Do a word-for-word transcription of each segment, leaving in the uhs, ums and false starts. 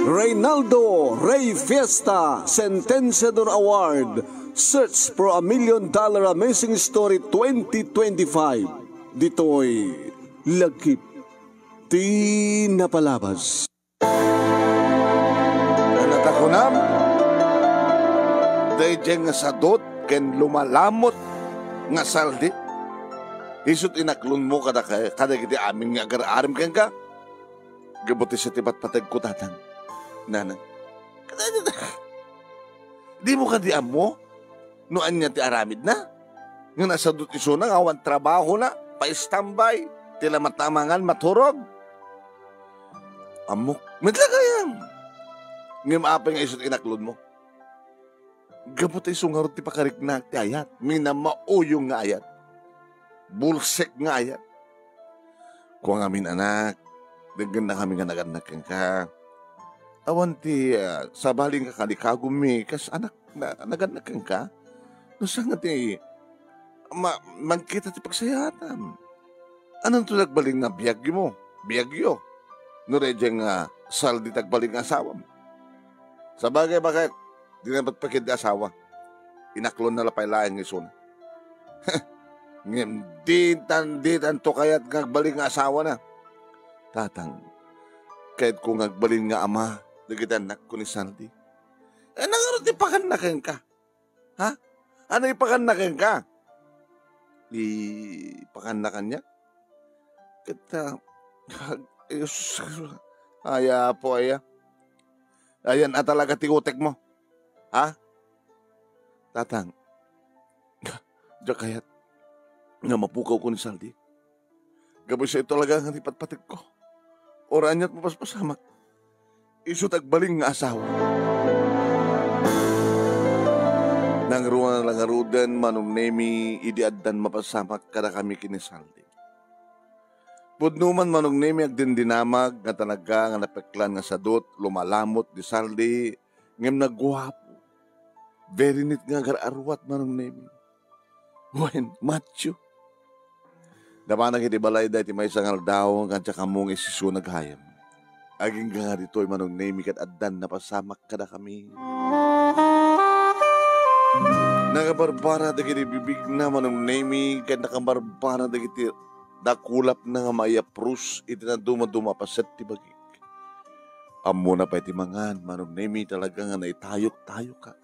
Reynaldo Rey Fiesta Sentenciador Award, Search for a Million Dollar Amazing Story twenty twenty-five. Ditoy lagip ti napalabas. Ania ti kunam? Daydiay nga sadut ken lumalamut nga saldi. Isu ti inaklonmo kada, kadagiti amin nga agar-arim kenka. Gapu ti siak ti patpategko, tatang, nanang. Dimo kadi ammo no ania ti aramidna? Nga nasadut isuna nga awan trabahona, paistambay, ti laeng ta mangan, maturog. Ammok, met la gayam. Ngem apay nga isu ti inaklonmo? Gapu ta isu ngarud ti pakariknaak ti ayat, minamauyong nga ayat, bulsek nga ayat. Kua ngamin, anak, deggennakami nga nagannak kenka. Awan ti, ah, sabali nga kalikagummi kas anak na nagannak kenka. No saan nga ti ma-, makita ti pagsayatam. Ananto nagbalin nga biagmo, biagyo? No daydiay nga saldi ti agbalin nga asawam. Sabagay, baket, di na patpakit ti asawa. Inaklonna la pay laeng isuna. Ngem ditan, ditanto kayat nga agbalin nga asawana. Tatang, kayatko nga agbalin nga ama dagiti annakko ni Saldi. Ania ngarud ti ipakanna kenka? Ha? Ania ipakanna kenka? Ipakanna kaniak? Ket, ah, ay, sus, ay, Apo, aya. Ayan a talaga ti utekmo. Ha? Tatang, diak kayat nga mapukawko ni Saldi. Gapu isu talaga nga ipatpategko. Uray ania't mapaspasamak, isu ti agbalin nga asawa. Nangruna la ngaruden, Manong Nemi, idi addan mapasamak kadakami ken ni Saldi. Pudno man, Manong Nemi, agdindinamag nga talaga nga napeklan nga sadut, lumalamut di Saldi, ngem naguapo. Very neat nga agar-aruat, Manong Nemi. Wen, macho. Napanak iti balayda iti maysa nga aldaw, nga diak ammo nga isu nga gayam. Agingga nga ditoy, Manong Nemi, ket addan napasamak kadakami. Nakabarbara dagiti bibigna, Manong Nemi, ket nakabarbara dagiti dakulapna nga maiyaprus iti nadumaduma a paset ti bagik. Ammona pay ti mangan, Manong Nemi, talaga nga naitayok-tayoka.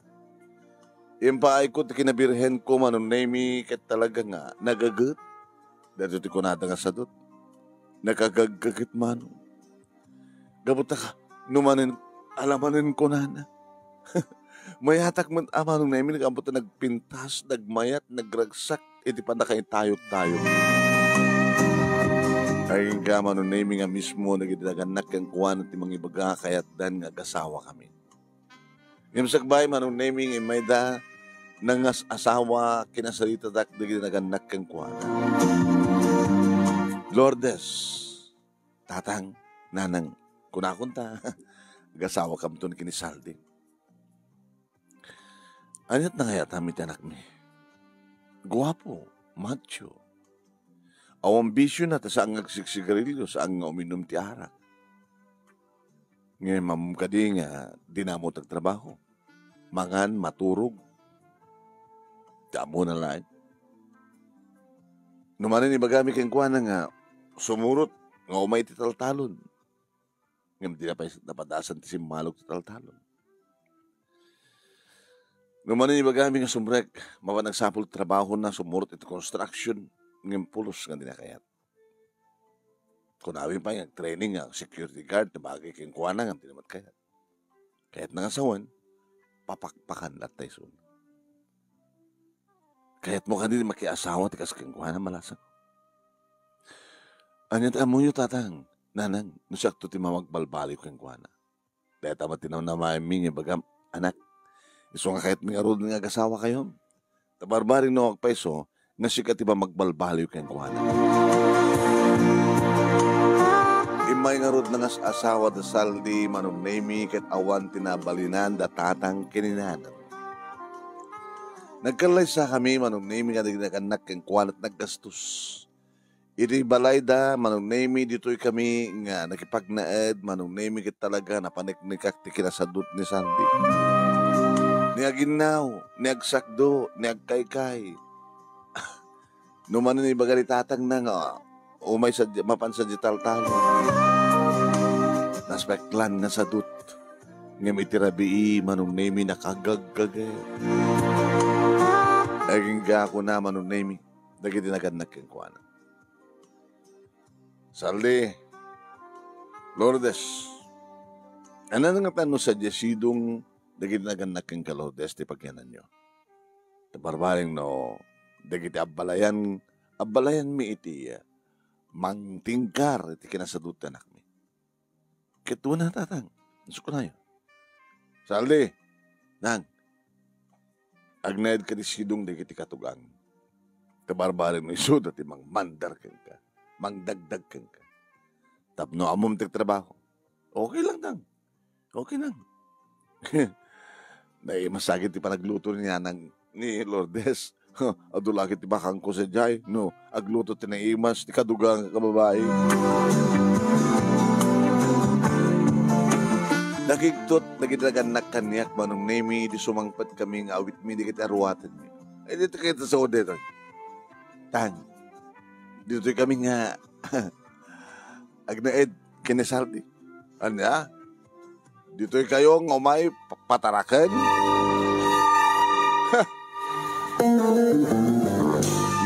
Impaayko ti kinabirhenko, Manong Nemi, ket talaga nga nagaget. Daytoy ti kunada nga sadut. Nakagaggaget, Manong. Gapu ta ka, no manen, alamanen kunana. Mayatak met a, Manong Nemi, nga ammok ta nagpintas, nagmayat, nagragsak iti pannakaitayok-tayok. Agingga, Manong Nemi, nga mismo dagiti nagannak kenkuana ti mangibaga, kayatdan nga agasawakami. Ngem sakbay, Manong Nemi, nga immayda nangas-asawa, kinasaritadak dagiti nagannak kenkuana. Lourdes, Tatang, Nanang, kunakon ta, agasawakamton ken ni Saldi. Ania't nangayatam iti anakmi? Guapo, macho. Awan bisiona ta saan nga agsigsigarilio, saan nga uminum ti arak. Ngem ammom kadi nga dina ammo agtrabaho? Mangan, maturog. Ti ammona laeng. No manen ibagami kenkuana nga sumurot nga umay iti taltalon. Ngem dina pay napadasan ti simmalog ti taltalon. No manen ibagami nga sumrek, mapan agsapul ti trabahona, sumurot iti construction, ngem pulos nga dina kayat. Kunami pay nga agtraining nga security guard, ti bagay kenkuana nga dina met kayat. Kayatna nga sawen, papakpakan latta isuna. Kayatmo kadi makiasawa ti kas kenkuana, malasa? Ania ti ammoyo, Tatang, Nanang, no siakto ti mamagbalbaliw kenkuana? Dayta met ti namnamaenmi nga ibagam, anak. Isu nga kayatmi ngaruden nga agasawakayo. Ta barbareng no agpayso, nga sika ti mamagbalbaliw kenkuana. Immay ngarud nangas-asawa da Saldi, Manong Nemi, ket awan ti nabalinan da Tatang ken ni Nanang. Nagkallaysakami, Manong Nemi, nga dagiti nagannak kenkuana ti naggastos. Iti balayda, Manong Nemi, ditoy kami nga nakipagnaed, Manong Nemi, ket talaga napaneknekak ti kinasadut ni Sandy. Ni aginnaw, ni agsakdo, ni agkaykay. No manen ibaga ni tatangna nga umay sa, mapan sa digital talo. Naspeklan nga sadut. Ngem iti rabii, Manong Nemi, nakagaggaget. Agingga ko na, Manong Nemi, dagiti nagannak kenkuana. Saldi, Lourdes, ania ngata no sadiay sidong dagiti nagannak kenka, Lourdes, ti pagyananyo? Ta barbareng no dagiti abbalayan, abbalayanmi iti, ah, mangtingkar iti kinasadut ti anakmi. Ket una, tatang, sukunayo. Saldi, nang, agnaed kadi sidong dagiti katugang. Ta barbareng no isuda ti mangmandar kenka, mangdagdag kenka. Tapno ammom ti trabaho. Okay lang, nang. Okay lang. Naimas sa akin ti panagluto ni Nanang ni Lourdes. Adu la ket ti bakangko sadiay, no, agluto ti naimas ti kadugang a babai. Nakigtot dagiti nagannak kaniak, Manong Nemi, idi sumangpet kami nga awitmi dagiti aruatenmi. Ay, dito kayo sa detoy. Tang, ditoy kami nga agnaed ken ni Saldi. Ania? Ditoy kayo nga umay pa-, pataraken?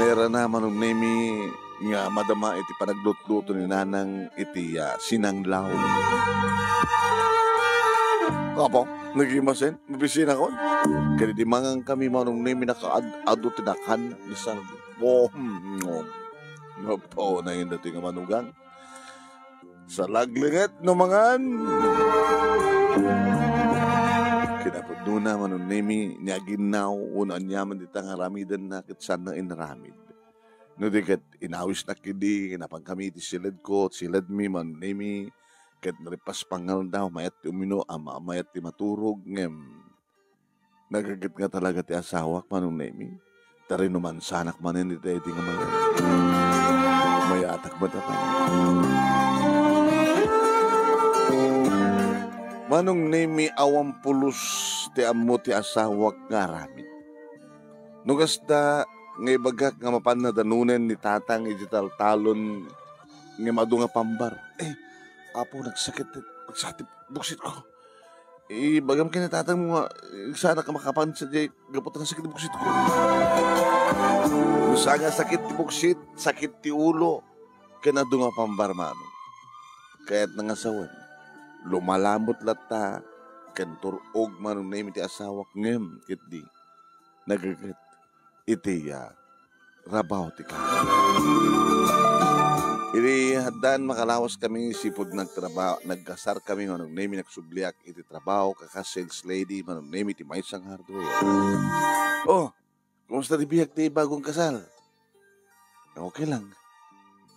Nairana, Manong Nemi, nga madama iti panaglutluto ni Nanang iti, ah, sinanglaw. Apo, nagimasen, mabisinakon. Kadi di mangan kami, Manong Nemi, nakaad-adu ti nakan ni Saldi. Oh, mm, mm. Napauna yun dati nga manugang. Salaglinget no mangan. Kinapudnona, Manong Nemi, ni aginnaw, wenno aniaman dita nga aramidenna ket saanna inaramid. No di ket inawisnak idi, napan kami iti siledko, siledmi, Manong Nemi, ket naripas pangaldaw, mayat ti umino-, ama-, mayat ti maturog, ngem nagaget nga talaga ti asawak, Manong Nemi. Ta rinumansanak manen iti, iti nga mayat. Mayatak met a tao. Manong Nemi, awan pulos ti ammo ti asawak nga aramid. No kasta nga ibagak nga mapan nadanonen ni Tatang iti taltalon ngem adu nga pambar. Eh, Apo, nagsakit, nagsakit ti buksitko. Ibagam ken ni Tatang mo nga, eh, saanak a makapan sadiay gapu ta nasakit ti buksitko. No saan nga sakit ti buksit, sakit ti ulo, ken adu nga pambar, Manong. Kayatna nga sawen, lumalamot latta ken tur-og, Manong Nemi, ti asawak ngem ketdi nagaget iti, ah, trabaho ti kama. Idi addan makalawas kami, sipud nagtrabaho, nagkasar kami, Manong Nemi, nagsubliak iti trabaho, kaka sales lady, Manong Nemi, ti maysa nga hardware. Oh, kumusta ti biag ti bagong kasal? Okay lang.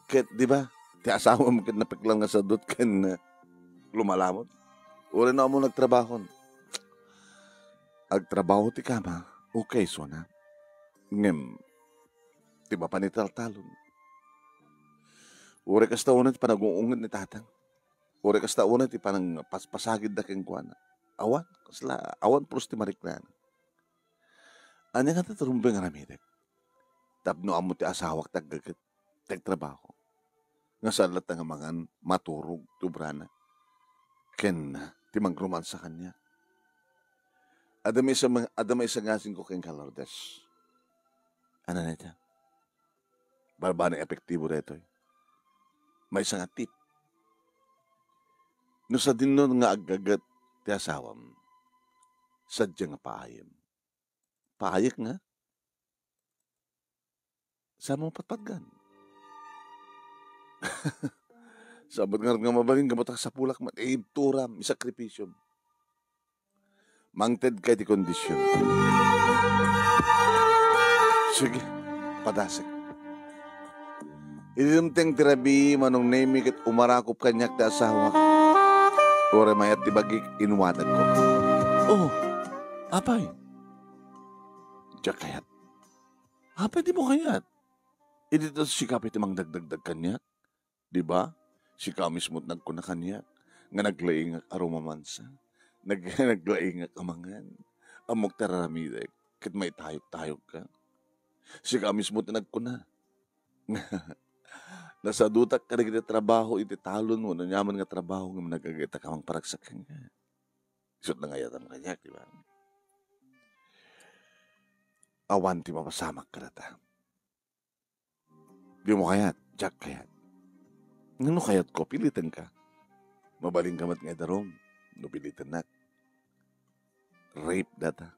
Ket, di ba, ti asawam ket napeklan nga sadut ken, eh, lumalamot. Uray no ammo nagtrabahon. Agtrabaho ti kama, okay, sona. Ngem, ti mapan iti taltalon. Uray kasta unay ti panag-uunget ni Tatang. Uray kasta unay ti panangpaspasagidda kenkuana. Awan, kasla, awan pulos ti mariknana. Ania ngata ti rumbeng nga aramidek? Tapno ammo ti asawak ti aggaget, ti agtrabaho. Nga saan latta nga mangan, maturog ti obrana. Ken ti mangromansa kaniak. Adda maysa, adda maysa nga asinko kenka, Lourdes. Ania dayta? Barbani epektibo daytoy. Maysa nga tip. No sadino nga aggaget ti asawam, sadiay nga paayem. Paayek nga? Saanmo patpatgan? Sabot ngarud nga mabalin, gapu ta kasapulak met, eh, ibturam, isakripisyom. Mangtedka iti kondisyon. Sige, padasek. Idi dumteng ti rabii, Manong Nemi, ket umarakop kaniak ti asawak. Uray mayat ti bagik, inwadagko. Oh, apay? Diak kayat. Apay dimo kayat? Idi ta sika pay ti mangdagdagdag kaniak, di ba? Sika mismo ti nagkuna kaniak nga naglaingak a rumamansa, nag-, naglaingak a mangan, ammok ti ar-aramidek, ket maitayog-tayogka. Sika mismo ti nagkuna. Nasadutak kadagiti trabaho iti talon wenno aniaman nga trabaho ngem nagagayyemka a mangparagsak kenka. Isut' nangayatam kaniak, di ba? Awan ti mapasamak kadata. Dimo kayat, diak kayat. Ngem no kayatko, pilitenka. Mabalinka met nga idarum no pilitennak. Rape data.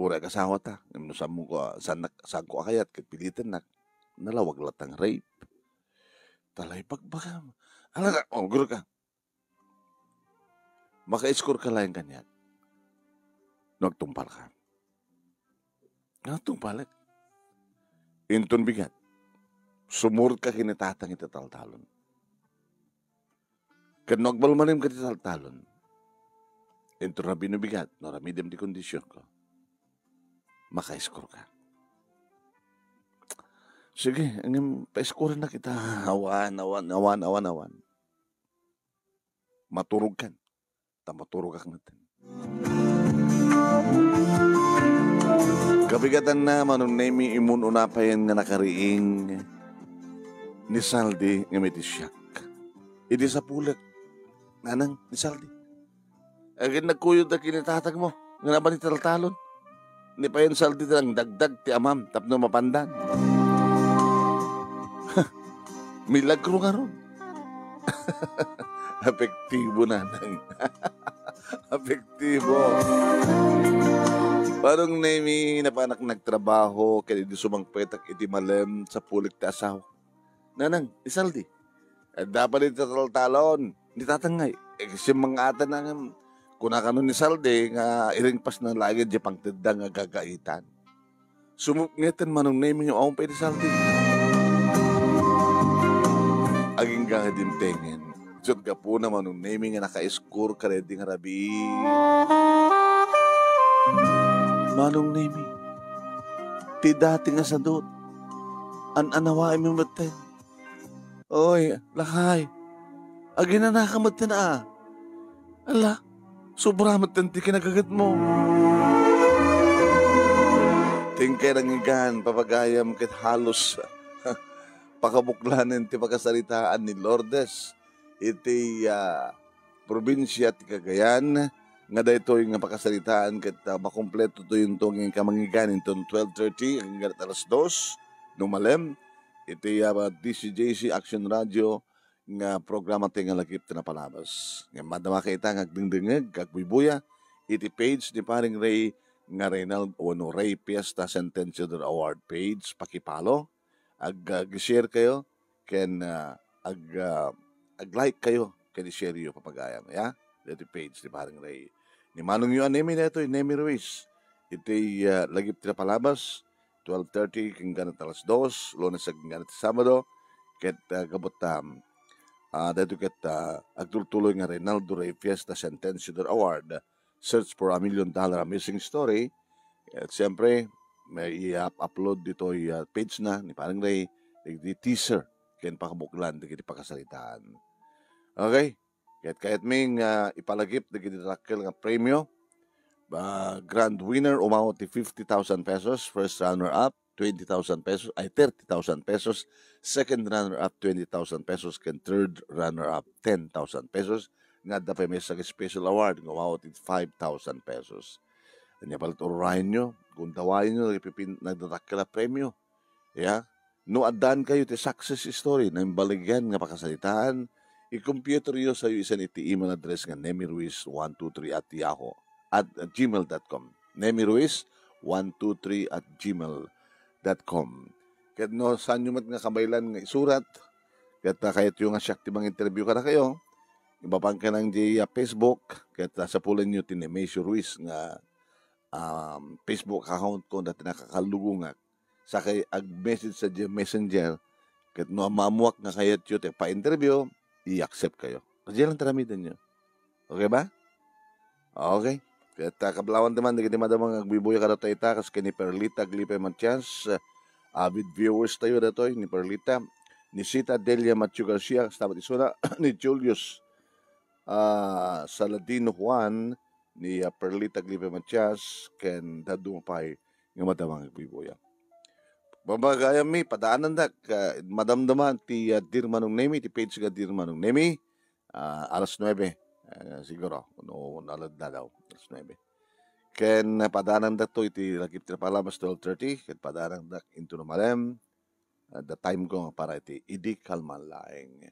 Uray kasawata. Ngem no saanmo ko, saan, saanko a kayat ket pilitennak, nalawag latta nga rape. Talay pagbagam. Ala ka, oh, guru ka. Maka-score ka laeng kaniak no agtungpalka. Agtungpalek. Inton bigat, sumurot ka ken ni tatang iti taltalon. Ket no agbalbalin ka iti taltalon, inton rabii no bigat, no aramidem ti kondisionko, maka-score ka. Sige, ngem pa-scorenak ita. Awan, awan, awan, awan, awan. Maturogkan. Ta maturogak metten. Kabigatanna, Manong Nemi, immun-una payen nga nakariing ni Saldi ngem iti siak. Idi sapulek, nanang ni Saldi. Agin nagkuyod a kinitatagmo nga napan iti taltalon. Ni payen Saldi ti nangdagdag ti amam tapno mapandan. Milagro ngarud. Epektibo, nanang. Epektibo. Manong Nemi, napanak nagtrabaho, ket idi sumangpetak iti malem, sapulek ti asawak. Nanang, ni Saldi. Adda pay iti taltalon. Ni tatang ngay, eh, kasi mga ata na nga, kuna kano ni Saldi nga iringpas na lagi di pangtedda nga gagaitan. Sumupngeten Manong Nemi nga awan pay ni Saldi. Agingga nga dimtengen. Isut' gapuna Manong Nemi nga naka-score kadaydi nga rabii. Manong Nemi, ti dati nga sadut, an-anawaem metten. Oy, lakay. Aginanaka metten a. Ala, sobra metten ti kinagagetmo. Ti inkay nangigan, papagayam, ket halos pakabuklanen ti pakasaritaan ni Lourdes iti, ah, probinsia ti Cagayan, nga daytoy nga pakasaritaan ket, ah, makompleto toy inton nga mangigan inton twelve thirty hanggang alas dos, no malem, iti, ah, D C J C Action Radio nga programa ti nga lagip ti napalabas. Ngem madama ka ita nga agdengdengngeg, agbuybuya, iti page ni Paring Ray nga Reynald wenno Ray Fiesta Sentenciador Award page, pakipalo, ag-, ag-share kayo, ken, ah, ag-, ah, ag-like kayo, ken i-share yo, papagayam, ya? Deti page ni Paring Ray. Ni Manong Yuan Nemi daytoy, Nemi Ruiz. Iti, ah, lagip ti napalabas, twelve thirty, ken ganat alas dos, Lunes, ken ganat Sabado, ket, ah, gabut, um, ah, daytoy ket, ah, agtultuloy nga Reynaldo Ray Fiesta Sentenciador Award, Search for a Million Dollar, a Missing Story. At siyempre, may i-up-, upload ditoy, ah, page na ni Paring Ray, di teaser, ken pakabuklan, dagiti pakasaritaan. Okay? Ket kayatmi nga ipalagip dagiti dakkel nga premio. Ba, grand winner, umawat ti fifty thousand pesos, first runner-up, twenty thousand pesos, ay, thirty thousand pesos, second runner-up, twenty thousand pesos, ken third runner-up, ten thousand pesos, nga adda pay maysa nga special award nga umawat iti five thousand pesos. Ania pay la't ururayenyo, gundawayonyo, nagpipin-, nagdadakkel a premio. Ya? No addaankayo ti success story, naimbaligan nga pakasaritaan, i-computer yo sayo isan iti email address nga nemiruiz one two three at yahoo at gmail dot com. Nemiruiz one two three at gmail dot com. Ket no saanyo met nga kabaylan nga isurat, ket, ah, kayatyo nga siak ti mang-interview kadakayo, imapan kayo lang di, ah, Facebook, ket, ah, sapulenyo ti Nemesio Ruiz nga, um, Facebook account ko, dati nakakalugungak. Sakay ag-message sa di Messenger, ket no ammoak nga kayatyo ti pa-interview, i-accept kayo. Kadi lang ti aramidenyo. Okay ba? Okay. Ket, ah, kablawan ti man, dagiti madama nga agbuybuya kadata ita, kas ken ni Perlita Aglipay Matias, ah, avid viewers tayo datoy, ni Perlita, ni Sita Delia Matthew Garcia, kasta met isuna, ni Julius, ah, Saladino Juan, ni, ah, Perlita Glipe Matias, ken dadduma pay nga madamag agbuybuya. Pamagayammi, padaanandak, ah, madamdama ti, ah, Dear Manong Nemi, ti page nga Dear Manong Nemi, ah, alas nuebe, ah, siguro, no, nalad na daw, alas nuebe. Ken, ah, padaanandak to iti lagip ti napalabas twelve thirty, ken padaanandak into no malem, ah, the time ko para iti idi kalman laeng.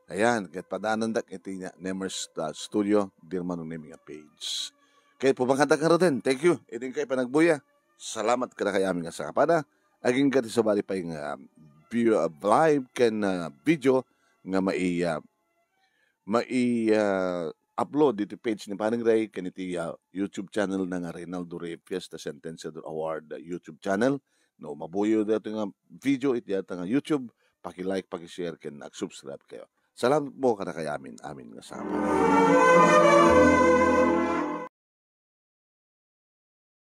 Ayan, ket padaanandak iti na-, Nemers, ah, Studio, Dear Manong Nemi nga page. Ket pumangadak ngaruden, thank you. Idin kay panagbuya. Salamat kadakayamin nga sangapana. Agingga ti sabali pay nga view, ah, live ken, ah, video nga mai-, ah, mai-, ah, upload iti page ni Paring Ray ken iti, ah, YouTube channel na nga Reynaldo Ray Fiesta Sentenciador Award, ah, YouTube channel. No, mabuyo daytoy nga video iti dayta nga YouTube, paki-like, paki-share, ken ag-subscribe kayo. Salamat mo kadakayamin, amin nga sama.